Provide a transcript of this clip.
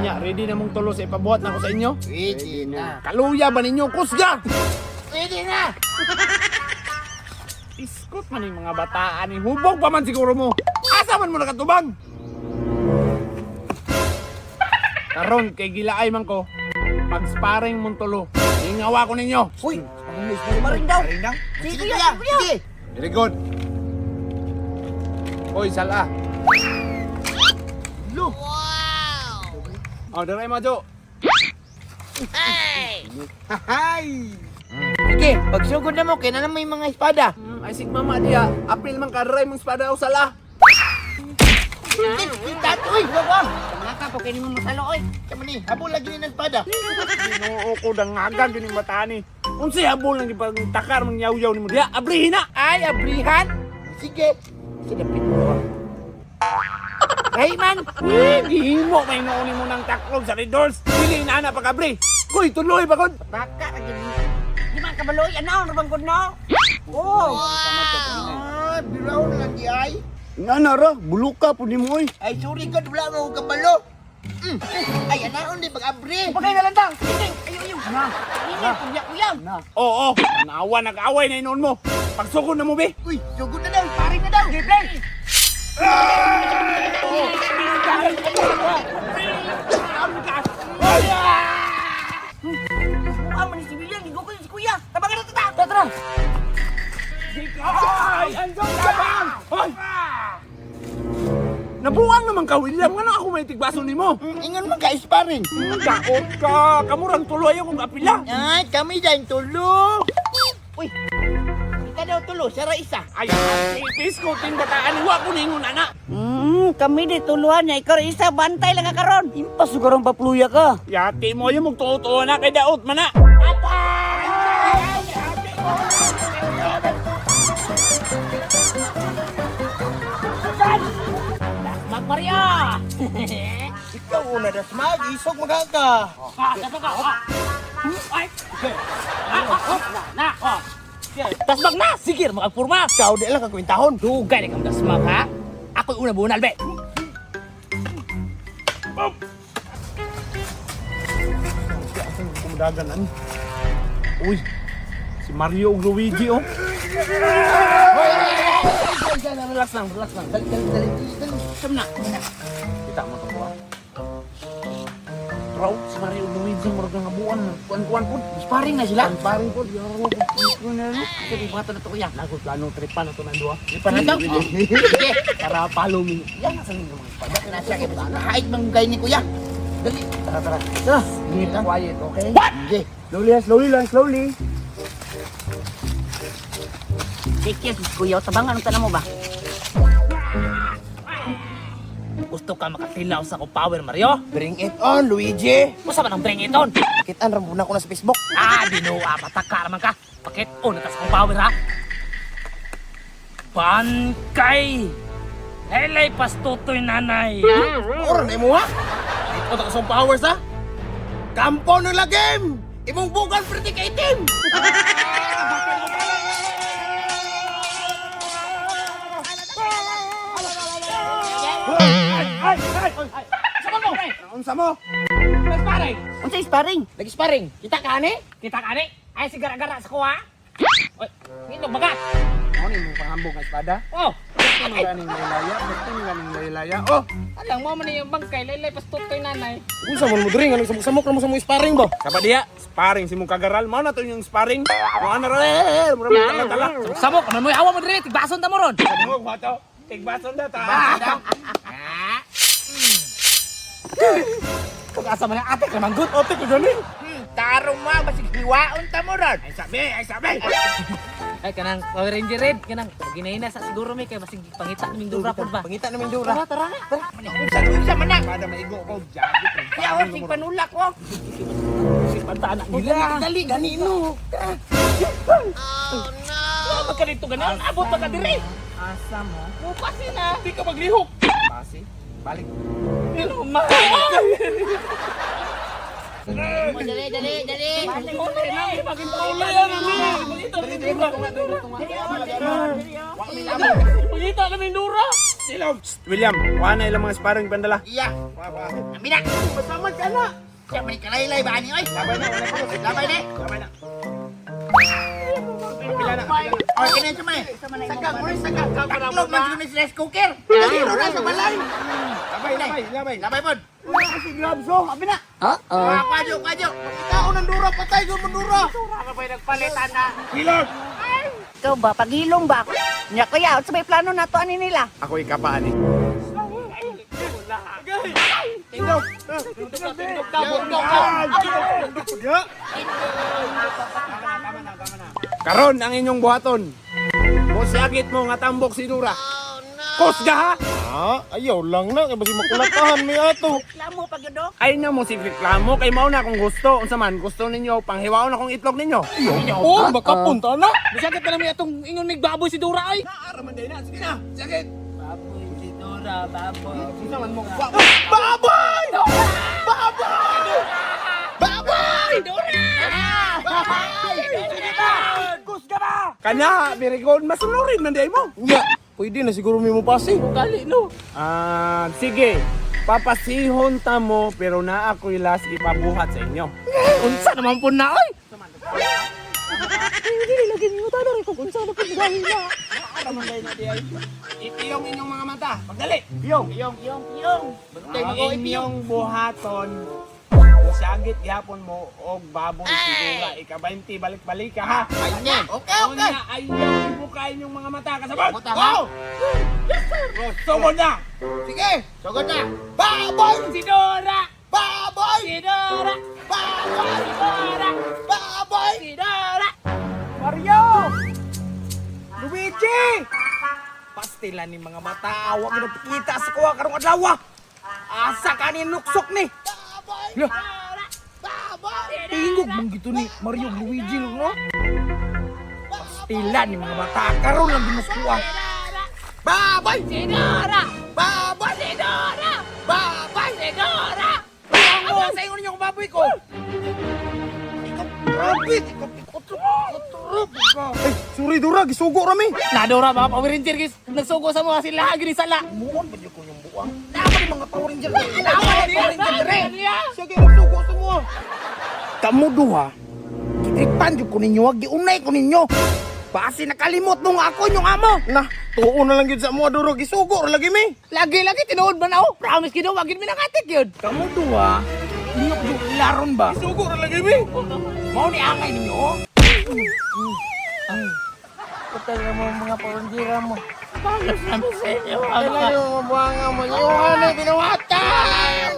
Unya, ready na mong tulo sa ipabuhat na ako sa inyo? Pwede na. Kaluya ba ninyo? Kusga! Pwede na. Iskot man yung mga bataan ni hubog pa man siguro mo. Asa man mo nakatubang? Karon kay gilaay man ko. Pag sparring mong tulo, ingawa ko ninyo. Uy, Sparring daw. Sige, Sige, kuya. kuya. Sige. Very good. Hoy, sala. Lo. Oh, daray mo, Jo. Hay. Sige, pagsugod na mo, kaya na may mga espada. Ay sig mama diya. April man kadaray mong espada o sala. Kita, uy, wag wag. Mga ka, kung mo masalo, oy. Kamo ni, habol lagi ni ng espada. Ginoo ko dangagan gini bataan ni. Unsay habol nang gipagtakar mang yaw-yaw nimo diya? Abrihin na. Ay, abrihan. Sige. Sige, dapit mo. Ay, man. Eh, gihimo may noon nimo nang taklob sa Red Doors. Dili na na pag-abri. Kuy, tuloy pa kon. Baka, lagi. Di man kabaloy, ano, rabang gud no? Oh. Ah, biraw na lang di ay. Nga na ra, buluka po ni mo oy. Ay, sorry God, wala mo akong kabalo. Ay, anaon di pag-abri. Pagay na lang daw. Sige, ayo, ayo. Na. Hindi, kuya, kuya. Oo, naawa nag-away na inoon mo. Pagsugod na mo be. Uy, sugod na daw, paring na daw. Sige, play. Buka man ni si William, gigo ko si kuya. Tabangan na tata. Tara. Ay, andong tabang! Hoy! Nabuang naman ka, William. Nga na ako may tigbaso nimo. Ingon man ka, sparring. Daot ka. Kamurang tuloy akong apila. Ay, kami dyan tulo. Uy, kita daw tulo, sara isa. Ay, itis ko ting bataan. Wa ko ningon ana. Kami di tuluhan niya. Ikaw isa, bantay lang ka karon. Impas sugarang papluya ka. Yati mo yung magtuo-tuo na kay daot man na. Mag Maria! Ikaw una dasmag, isog magaka. Ah, dato ka. Ah. Ay. Ah, ah, ah, na, na, oh. Dasmag na! Sige, makapurma! Ikaw di lang kakwintahon. Dugay na kang dasmag, ha? Ako'y una bunal, be! Kumudagan ani. Uy, si Mario ug Luigi oh. Relax lang, relax lang. Dali, dali, dali, dali. Sum na. Kita mo to ba? Raw, si Mario ug Luigi murag nga buwan, kuan-kuan pud. Sparring na sila. Paring pud. Sige, buhato na to, kuya. Lagot plano tripan na to nang duha. Tripan na to? Sige. Para follow me. Yan sa ninyo mga espada. Na siya kay Kahit manggay ni kuya. Dali. Tara, tara. Tara. Keep quiet, okay? What? Sige. Slowly, ah, slowly lang, slowly. Take care, kuya. Tabangan ang tanong mo ba? Gusto ka makatilaw sa akong power, Mario? Bring it on, Luigi. Usa man ang bring it on? Kitaan rambunan ko na sa Facebook. Ah, binuha, pataka naman ka. Bakit? Oh, natas akong power, ha? Bangkay! Helay, pastutoy nanay! Ora na imo ha? Ito ta kasong powers ha. Kampo na lagim. Imong bugan pretty kay itim. Ay, ay, ay. Sama mo! Unsa mo? Sparring! Unsa sparring? Nag-sparring. Kita ka ani? Kita ka ni? Ay, si gara-gara sa kuha. Oy, nginog baga. Ano ni mong pangambog nga espada? Oh, Pwede mo ganing laylaya, pwede mo ganing laylaya. Oh, alam mo man yung bangkay, laylay pastutoy nanay. Unsa man mo diri nga nagsamok-samok na mo sa mo sparring ba? Saba diya, sparring si mong kagaral. Mao na to yung sparring. Mao na ra eh, mura mo tala-tala. Samok, man mo awa mo diri, tigbason ta mo ron. Mo ba to? Tigbason da ta. Kung asa man ang ate ka manggut. Ote ko gani. Tarong mo basig hiwaon ta mo ron. Ay sabi, ay sabi. Ay kanang Power Ranger Red, kanang ginahina sa siguro mi kay basig pangita naming dura pud ba. Pangita namin dura. Tara, tara na. Tara. Unsa unsa man na? Espada maigo ko jago. Yaw, sig panulak ko. Sig pantana nila. Dali gani no. Oh no. Magka dito ganan, abot pa ka diri. Asa mo? Mupasi na. Di ka maglihok. Pasi, balik. Hello, ma. Dali dali dali. Pangita namin dura. Pangita namin dura. Silog. Psst, William, kuha na ilang mga sparring pandala. Iya. Ami na. Masama ka na. Siya man kalaylay ba ani oy? Labay na, wala pa. Labay na. Labay na. Pila na, pila na. Oy, kini sa may. Saga mo saga. Taklog man jud ni si rice cooker. Dalo na sa balay. Labay, labay, labay. Labay pod. Wala kasi gloves oh. Abi na. Ah, kwadyo, kwadyo. Ikaw nang dura patay gud mo dura. Silog. Ikaw ba, paghilom ba? Nya kuya, unsa may plano nato ani nila? Ako ikapaan eh. Tindog! Tindog! Tindog! Karon ang inyong buhaton. Mosagit mo nga tambok si Dura. Kusga ha! Ah, ayaw lang na kay basi makulatahan mi ato. Reklamo pag yun, Ay na mo si reklamo kay mao na kung gusto. Unsa man gusto ninyo panghiwaon akong itlog ninyo. Oh, baka punta na. Bisagit pa namin atong ingon mig baboy si Dora ay. Naara man na. Sige na. Sakit. Baboy si Dora, baboy. Unsa man mo? Baboy! Baboy! Baboy! Kusga ba? Kana, very good. Masunurin man day mo. Nya, pwede na siguro mi mo pasi. Kali no. Ah, sige. Papasihon ta mo pero naa ako'y last ipabuhat sa inyo. Unsa naman po na oy? Hindi lagi mo tayo rin kung unsa na pud gawin na. Ipiyong inyong mga mata. Pagdali. Piyong. Piyong. Yung, yung. Ang inyong buhaton, musagit gihapon mo og baboy sigura. Ika-20, balik-balik ka ha. Ayun niya. Okay, okay. Unya, ayaw ibukain yung mga mata. Kasabot! Buta, ha? Go! Yes, sir! Sugod na! Sige, sugod na. Baboy! Si Dora! Baboy! Si Dora! Baboy! Si Dora! Baboy! Si Dora! Mario! Luigi! Pastila ni mga bata, wa gid kita sa kuha karong adlaw. Asa ka ni nuksok ni? Lah. Tingog man gito ni Mario ug Luigi no? Pastila ni mga bata karon lang gimas kuha. Baboy! Si Dora! Baboy! Si Dora! Baboy! Si Dora! Ano sa ingon ninyo kung baboy ko? Ikaw, grabe! Ikaw, ikaw, Ay, sorry Dora, gisugo rami. Na Dora mga Power Ranger guys, nagsugo sa mga sila gini sala. Muon ba ko yung buwang? Dapat yung mga Power Ranger. Dapat yung Power Ranger dire. Sige. Sige, nagsugo sa mo. Kamu duha, gitripan jud ko ninyo, giunay ko ninyo. Basi nakalimot mo nga ako inyong amo. Na, tuo na lang gyud sa mo Dora, gisugo ra lagi mi. Lagi lagi tinuod man ako. Promise gid wag gid mi nakatik yun. Kamu duha, inyo jud laron ba? Gisugo ra lagi mi. Mao ni angay ninyo. oh. Putang mo mga pawandira mo. Promise sa inyo. Kailan yung mga buwanga mo? Yung ano, binuhatan!